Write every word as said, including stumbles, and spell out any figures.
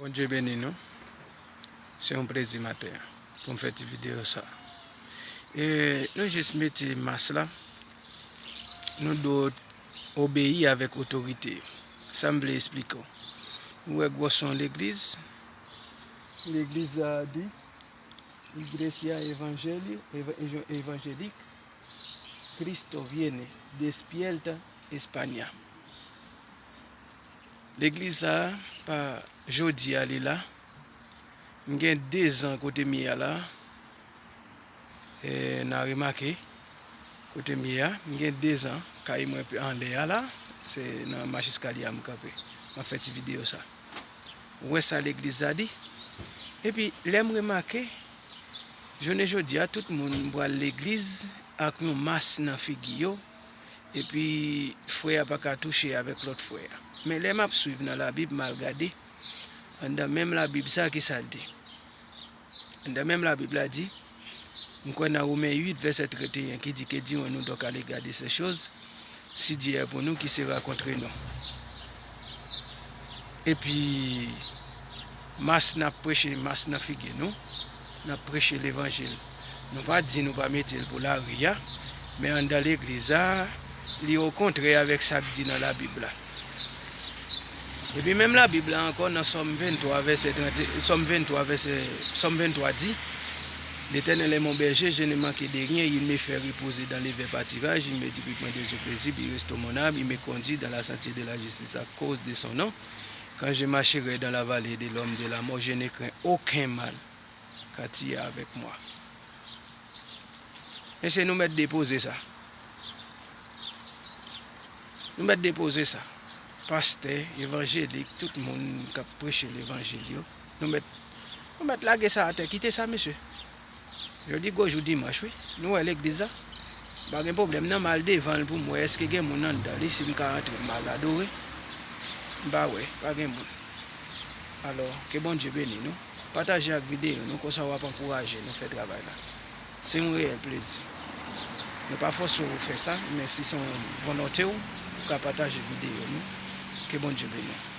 Bondye beni nou. Se yon plezi maten an pou m fè ti videyo sa. E nou jis mete mas la. Nou dwe obeyi avèk otorite. Sa m vle esplike w. Ou wè gwòs yon legliz. Legliz la di, Iglesia Evangelio, Eva- Evangelik Cristo Viene, Despierta España. Legliz sa a, pa jodi a li la. M gen dezan kote m ye a la. E, n a remake kote m ye a. M gen dezan, kay mwen pe- anlè a la. Se nan macheskalye a m kanpe. M ap fè ti videyo sa. Ou wè sa legliz la di? Epi, lè m remake, jounen jodi a, tout moun pral legliz ak yon mas nan figi yo, epi frè a pa ka touche avèk lòt frè a. Men lè m ap swiv nan Labib, m al gade, anndan menm Labib sa, ki sa l di? Anndan menm Labib la di, m kwè nan Women uit vèsè trannteyen ki di, Que dirons-nous donc à l'égard de ces choses? Si Dieu est pour nous, qui sera contre nous? Epi, mas n ap preche, mas nan figi nou, n ap preche levanjil. Nou pa di nou pa mete l pou lari a, men anndan legliz la, li okontrè avèk sa k di nan Labib la. Epi menm Labib la ankò, nan Sòm venntwa, vèsè trant, Sòm venntwa, vèsè, Sòm venntwa di, L'Éternel est mon berger, je ne manquerai de rien, il me fait reposer dans les verts pâturages, il me dirige point des eaux paisibles, il restaure mon âme, il me conduit dans la sainteté de la justice à cause de son nom. Quand je marcherai dans la vallée de l'ombre de la mort, je ne crains aucun mal, car tu es avec moi. Mesye, nou mèt depoze sa. Nou mèt depoze sa. Pastè, evanjelik, tout moun k ap preche levanjil yo, nou mèt, nou mèt lage sa atè. Kite sa, mesye. Jodi gwo jou dimanch, wi. Nou wè legliz la. M pa gen pwoblèm nan, m al devan l pou m wè èske gen moun anndan li, si m ka antre, m al adore. M pa wè, pa gen moun. Alò, ke Bondye beni nou. Pataje ak videyo nou, konsa w ap ankouraje nou fè travay la. Se yon reyèl plezi. Nou pa fòse w fè sa, men si se yon volonte w, ou ka pataje videyo nou. Ke Bondye beni w.